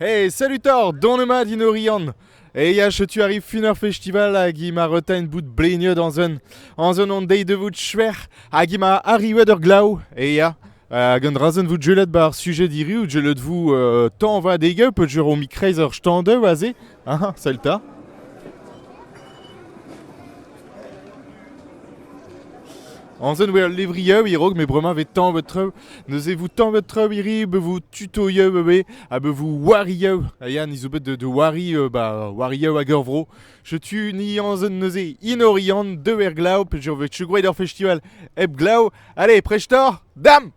Hey, salut tor, donemat in Oriant. Hey, ya, tu arrive fin ur festival hag i ma retain bout bleniet an zun. An zun on deiz de vout schwer hag i ma arrivet ur glav. Hey, ya, hag an drazen vout jelet bar sujet diriu, jelet vous tan va degeu, peut jur o mikreiz ur standeu aze. Ah, salut ta. Anzen oa ul levrioù e-raok met bremañ 'vez tañvet traoù. Neuze 'vo tañvet traoù hiriv, be vo tutoioù ivez ha be vo warioù. Ha ya, ni zo bet de wari ba warioù hag ur vro. Setu ni anzen neuze Inorian, deu er glav, peogwir 'vez gwraet ur festival hep glav. Allez, prest oc'h? Dam!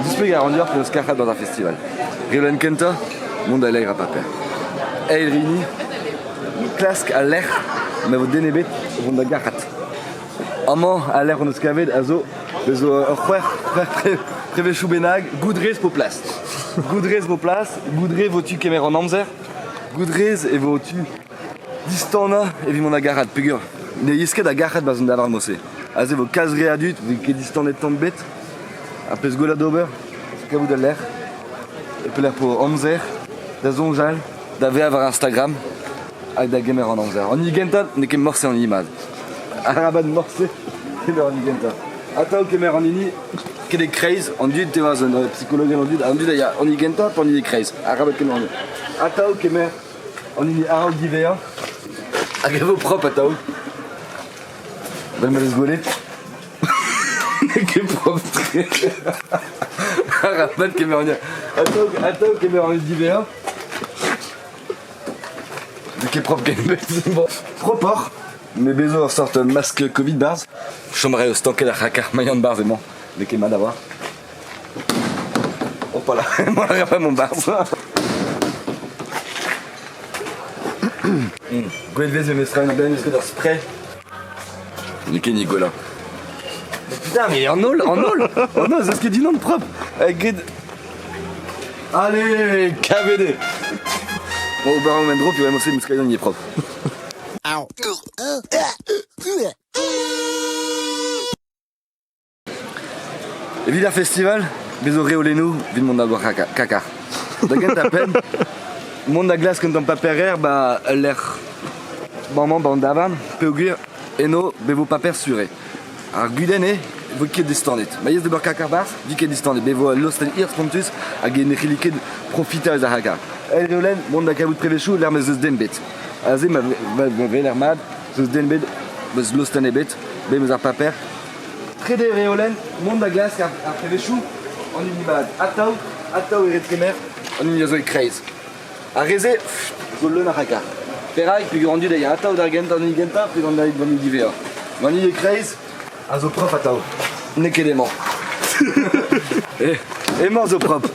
Displeg a ran deoc'h penaos kac'hat barzh ar festival. Reolenn kentañ, mont da legrañ paper. Eil hini, klask al lec'h ma vo den ebet o vont da gac'hat. Amañ, al lec'h hon eus kavet a zo bez zo ur c'hwec'h c'hwec'h prevezhioù bennak, goudrez vo plas. Goudrez vo plas, goudrez vo tu kemer an amzer, goudrez e vo tu distanañ evit mont da gac'hat peogwir ne yez ket da gac'hat barzh an davarn mod-se. Aze vo kalz re a dud, 'vit ket distanet tamm 'bet. Ar pezh gwellañ d'ober, c'est kavout al lec'h, e pelec'h po amzer da soñjal, da vezañ war Instagram hag da gemer an amzer. An hini gentañ n'eo ket morse an hini mat. Arabat morse kemer an hini gentañ. Atav kemer an hini ket e-kreiz an dud, te oa un psikologel an dud, an dud a ya an hini gentañ pe an hini e-kreiz. Arabat kemer an hini. Atav kemer an hini a-raok diwezhañ hag e vo propr atav. Vel ma vez gwelet. N'eo ket propr-tre. Arabat kemer an Atav, atav kemer an diwezhañ. N'eo ket propr ken Bon, propoc'h, mais bezo ur sort masque Covid barzh. Chom a raio stanket ar c'hakar maian barzh emañ. N'eo ket mat a voir. Hop là, emañ a ra mon barzh. Gwelet vez memestra un ben eus ket ur spray. N'eo ket ni gwellañ. Mais putain, mais en holl, en holl, en holl, 'zeus ket unan propre. Get... Allez, KVD. Bon, ober an endro, puis vraiment, c'est une est propre. Evit ar festival, bez zo reolennoù evit mont da ober kaka. Da gentañ-penn, mont da glask un tamm paper-aer 'ba ul lec'h amañ 'ba an davarn peogwir eno be vo paper sur eo. Ar gudenn eo e vo ket distanet. Ma yez d'ober kaka 'barzh, vi ket distanet. Be vo ul lostenn hir-spontus hag ne c'helli ket profitañ eus ar c'haka. Eil reolenn, mont da kavout prevezioù lec'h ma 'z eus den bet. Aze ma weler mat 'z eus den bet, 'z eus lostenn ebet, bet 'm eus ar paper. Trede reolenn, mont da glask ar prevezioù an hini mat. Atav, atav e ret kemer an hini a zo e-kreiz. Ar re-se zo leun a rakar. Perak? Peogwir an dud a ya atav d'ar gentañ an hini gentañ pe d'an hini diwezhañ. An hini e-kreiz a zo prof atav. N'eo ket emañ. Emañ zo propr.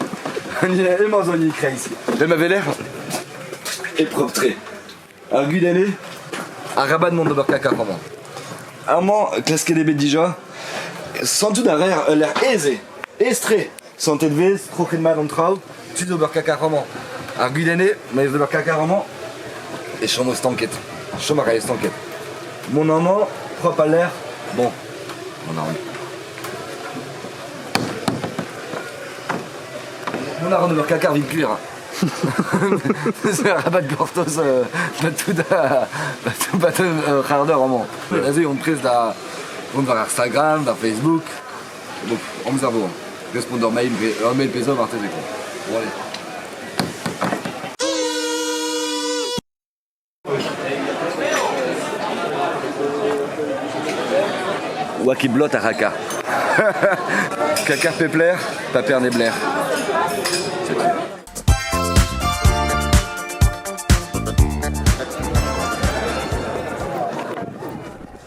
Emañ zo an hini e-kreiz. Dre ma weler, e propr-tre. Ar gudenn eo, arabat mont d'ober kaka amañ. Amañ, klasket eo bet dija. Santout a reer ul lec'h aes eo, aes-tre. Santet 'vez, troc'het mat an traoù, tu d'ober kaka amañ. Ar gudenn eo, ma vez d'ober kaka amañ, e chomo stanket. Chom a raio stanket. Mont amañ, propr al lec'h, bon, mont a ran. Mont a ran d'ober kaka evit gwir. C'est rabat gortoz ba tout ba tout ur c'hard eur amañ. Aze on prest da vont war Instagram, war Facebook. Donc amzer vo. Respont d'ur mail, ur mail pe zo marteze quoi. Bon allez. Oa ket blot ar raka. Kakar pepler, paper nebler. Setu.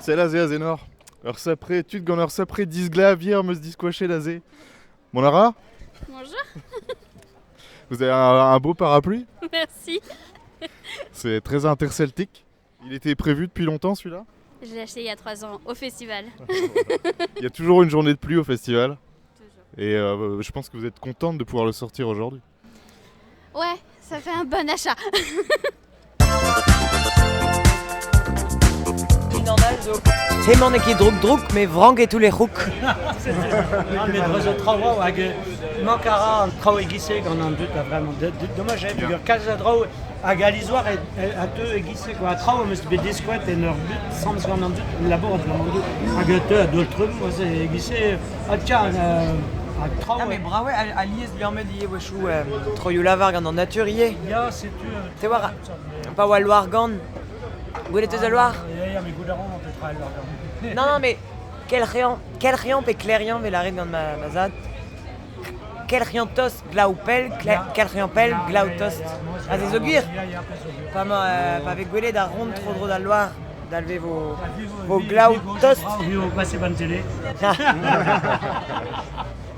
Sell aze Azenor, ur sapre tud gant ur sapre disglavier 'm eus diskoachet aze. Mont a ra? Bonjour. Vous avez un beau parapluie. Merci. C'est très interceltique. Il était prévu depuis longtemps celui-là? Je l'ai acheté il y a 3 ans au festival. Il y a toujours une journée de pluie au festival. Et je pense que vous êtes contente de pouvoir le sortir aujourd'hui. Ouais, ça fait un bon achat. Hemañ n'eo ket drouk-drouk, met vrank e toull e c'houk. Mais dreuz traoù hag mank a ra an traoù e-giz-se gant an dud a vraiment dommage eo peogwir kalz a draoù hag alizoar a teu e-giz-se quoi. A traoù am eus bet diskouet en ur but sans gant an dud, labourat gant an dud hag a teu a daol trumm e-giz-se ha tiens hag traoù. Ah mais brav eo alies liammet ivez wechoù troioù lavar gant an natur ivez. Ya setu. Te war pa oa loar gant Gwelet eus al loar? Ya, mais goût a ran petra al loar gant. Non, non, mais kelc'hiañ pe kleriañ vel lâret gant ma zad. Kelc'hiañ tost glav pell, kelc'hiañ pell glav tost. Ha se zo gwir. Pa pa vez gwelet ar ront tro-dro d'al loar, dalve vo, vo glav tost. Vi o pase ban tele.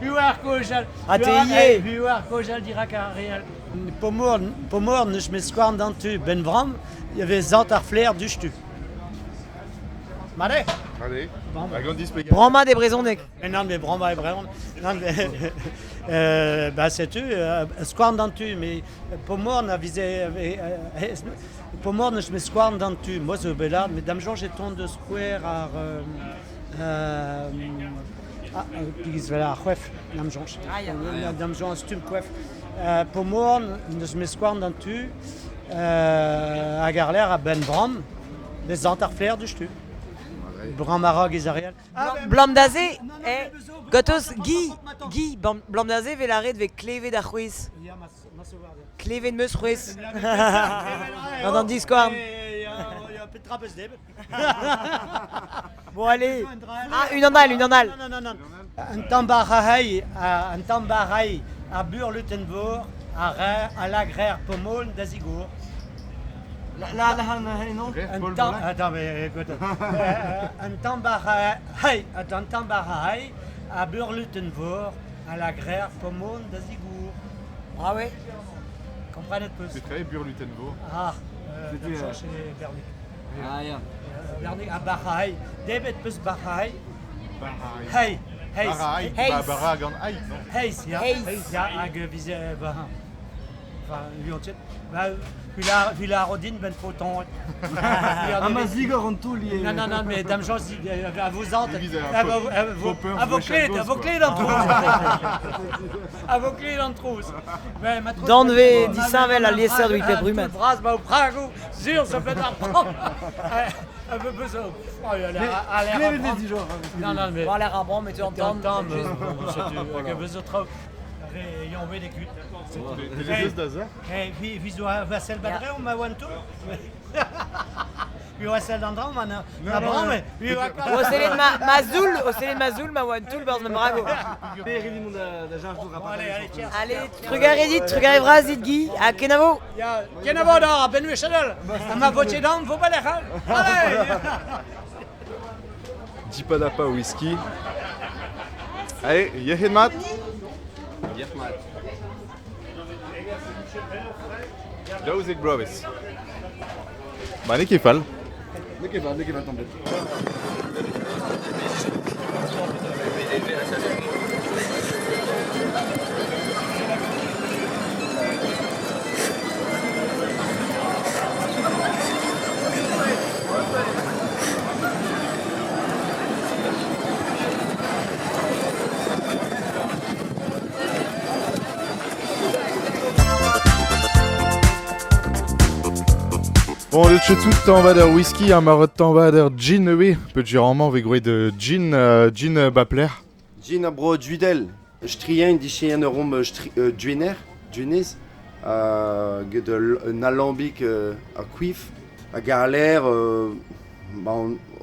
Vi war kojal. Ha te ivez. Vi war kojal dirak ar real. Pomor neus me skouarn d'an tu ben vram, il y avait zant ar flair du stu. Mare. Allez. Bramañ e brezhoneg. Non, mais bramañ e brezhoneg. Non, mais bah setu skouarn d'an tu, mais Pomor na vize Pomor neus me skouarn d'an tu. Moi zo bet mais dam soñj e tont de square ar pigiz vel ar c'hwef, dam soñj. Dam soñj stumm c'hwef. Pomor neus me skouarn d'an tu hag ar l'air a ben bram, des zant ar flair du stu. Bram a ra ariel. Blam d'aze, eh, gotos Guy, blam d'aze vel arret ve klevet ar c'hwez. Klevet meus c'hwez. Gant an diskouarn. Bon, allez. Ah, une en all, une en all. Non, non, non. Un tambarahai, un tambarahai a Burlutenvoor, a a lagrer pomol da zigour. La, la, non. Un tam, attends, mais écoute. Un tambarahai, un tambarahai a Burlutenvoor, a lagrer pomol da zigour. Ah ouais. Comprenez peus. C'est très Burlutenvoor. Ah, chez Bernick. Ah ya. Bernick a Barahai. Debet peus Barahai. Hey. Heiz. Heiz. Bara gant ai, non? Heiz, ya. Heiz. Ya, hag vize, ba, enfin, uantiet. Ba, vil ar rodin ben poton. Ah, ma zigor an toull ivez. Non, non, non, mais dame Jean, à vos antes, À à vos clés, à vos clés d'en trousse. À vos clés d'en trousse. Danve disheñvel al lieser d'où pe brumet. Bras ba o prago, sur ça fait un Un peu besoin. Oh, il a l'air à l'air. Non, non, mais. Bon, l'air à bon, mais tu entends. Hag bezo traoù. Re yon bet ekut. Les d'azar. Hey, vi vi zo a vassel badre ma oan tout. Vi oa sel d'an draoñ, ma na bram, vi oa O sellet ma, ma zoul, o sellet ma zoul, ma oan toull barzh ma brago. Allez, allez, tiens. Allez, trugarez dit, trugarez vras dit Guy, ha kenavo. Ya, kenavo d'or, a benn wechadel. Ha ma votier d'an, vo baler, Allez. Dipadapa whisky. Allez, yec'hed mat. Yec'hed mat. Daouzek bloavezh. Ba, n'eo ket fall. N'eo ket fall, n'eo ket fall tamm ebet. Bon, le tout tañvat ur whisky, ha marot tañvat ur gin ivez. Peogwir vez groet gin, gin bapler. Gin a bro Duidel. Strien dichien ur rom duener, duenez, get un alambic a kuif, hag ar l'air, ba,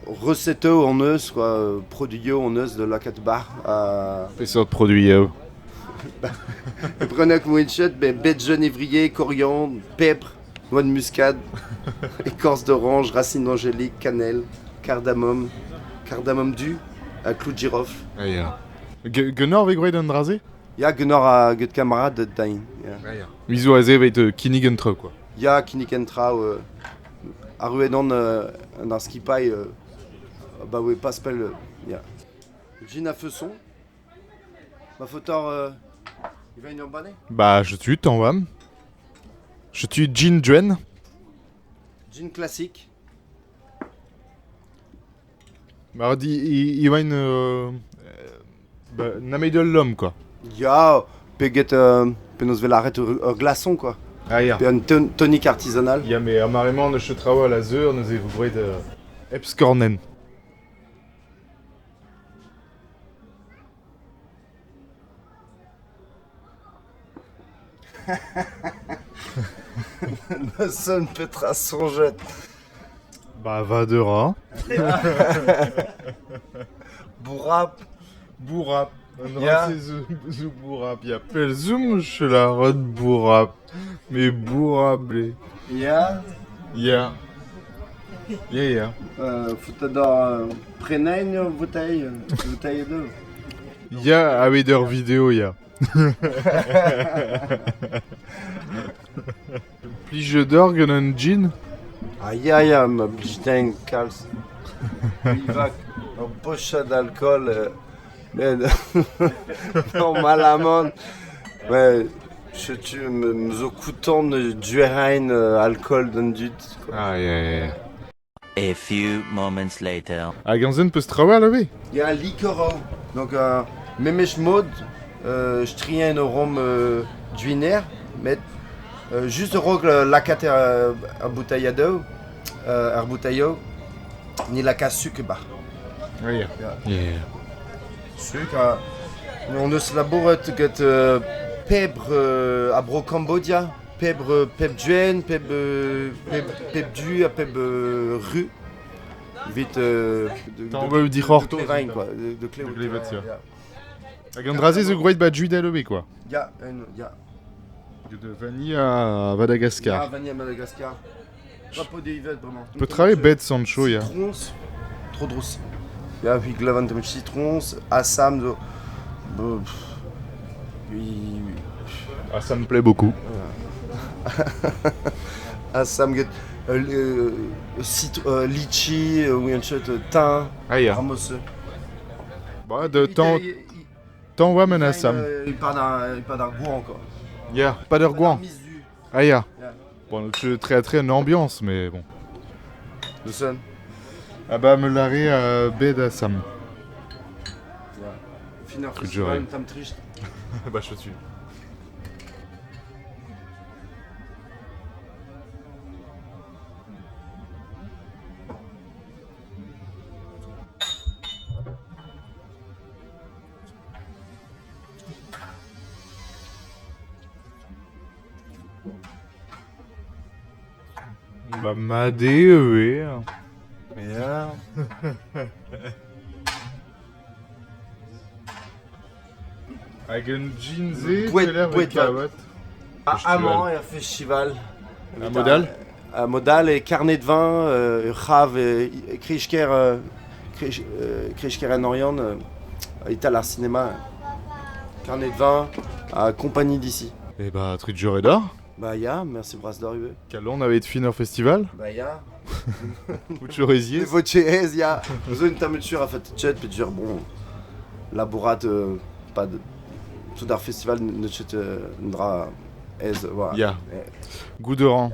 receteux en eus, quoi, produit en eus de lakat bar. Peseurt produit eo. Prenak mouenchet, bet genevrier, coriandre, pèpre, noix de muscade, écorce d'orange, racine d'angélique, cannelle, cardamome, cardamome du, à clou de girofle. Ah, ya. Genor vez groet an dra-se? Ya, genor a get kamarad dain. Ya, Mizo aze eveit kinnig un traoù, quoi. Ya, kinnig un traoù, arruet an ar skipailh Bah oui, pas spell, ya. Gin a feuson. Ma faotor il va une banne? Bah, je tue, t'en wam. Je tue Gin Duen. Gin classique. Bah, di, il va une. Bah, nameit ul l'homme, quoi. Ya, pe get penaos 'vel arret ur glaçon, quoi. Ah, ya. Pe un tonic artisanal. Ya, mais amaremañ neus traoù à la zeur, neuze e vo graet hep skornenn. Neus petra soñjet. Bah, va de rat. Bourrap. Bourrap. Ya. Zo bourrap. Ya pell zoom la rod bourrap. Mais bourrap, blé. Ya. Ya. Ya, ya. Faout d'or prenañ ur bouteille, bouteille deux. Ya, aveit ur video, ya. Plij d'or gant un gin? Ah ya, ya, ma blij din kalz. Vivak, ur bochad alkool, met normalamant, ouais, setu me zo koutant duerrain alkool d'an dud. Quoi. Ah, ya, ya, ya. A few moments later. Hag an zen peus trawal ivez? Ya, liqueur Donc, memes mod, strien o rom duiner, met just a-raok lakaat ar boutailhadoù, ar boutailhoù, ni laka suk bar. Ah, ya. Ya. Ya. Suk, on eus labouret get pebr a bro Cambodia, pebr pebr duenn, pebr pebr pebr du ha pebr ru. Evit T'en veux dic'horto, de klevain, quoi, de klevout. De klevet, ya. Ya. Hag an dra-se zo groet ba Judel ivez, quoi. Ya, un, ya. De vanille à Madagascar. Ya, vanille à Madagascar. Drapeau des Yvette, vraiment. Petra eo bet Sancho, ya? Citrons, trop dros. Ya, puis glavan tamm citrons, Assam zo. Bo, pff, oui. Ah, ça me plaît beaucoup. Assam get cit litchi, oui, thym, Ah, ya. ramos. Bah, de temps, temps oa men Assam. Il part d'un goût encore. Ya, pas d'ur gouan. Mizu. Ah, ya. Ya. Bon, je très très une ambiance, mais bon. Le son. Ah bah, me laré à bed Assam. Ya. Finir Coup de festival, juré. tam triste. Bah, je suis. Bah, mat eo ivez. Ya. Hag un jeanse, Bouet- pelec'h bouet e kavat. Amañ er festival. Un modal? Un modal et carnet de vin, ur c'hav, Krichker, Krichker en Orient, Ital ar cinéma. Carnet de vin, à compagnie d'ici. Eh bah, truc de d'or. Bah ya, merci Bras d'or Uwe. Kalon avait fin ur festival. Bah ya. Ou toujours Les votiers, ya. Zo une tameture a fait chat, pe dur bon. Labourat, pas de. Tout ar festival ne chet ndra ez, voilà. Ya. Eh. Goudouran.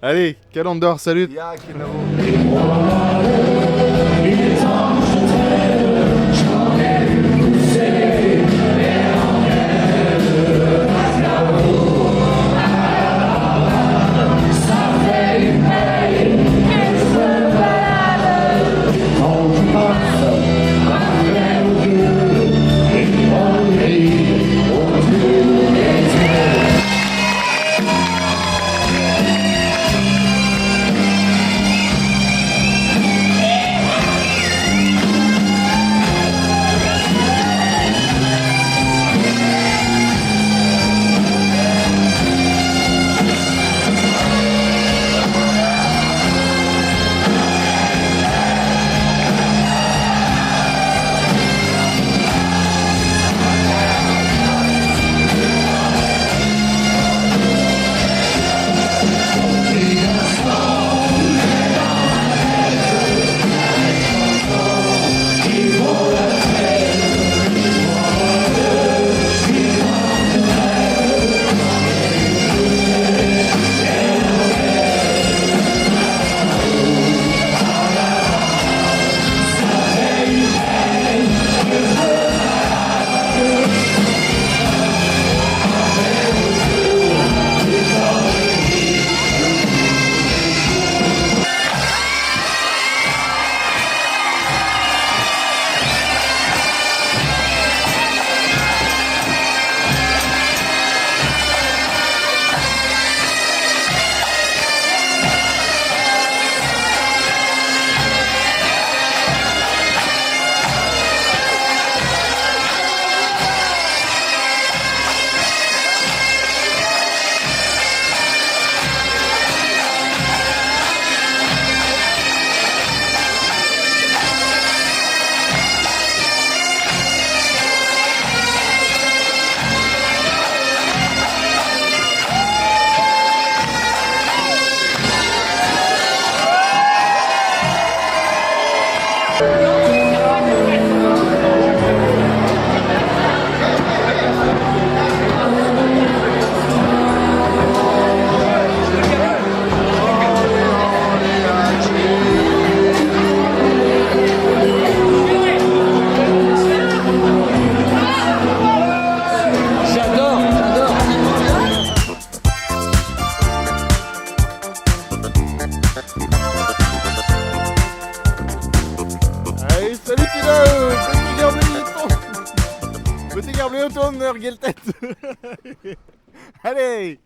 Allez, Calendar, salut. Ya, kenavo. J'adore, j'adore. Allez, salut Tino Petit garblé au tourneur, gueule tête. Allez.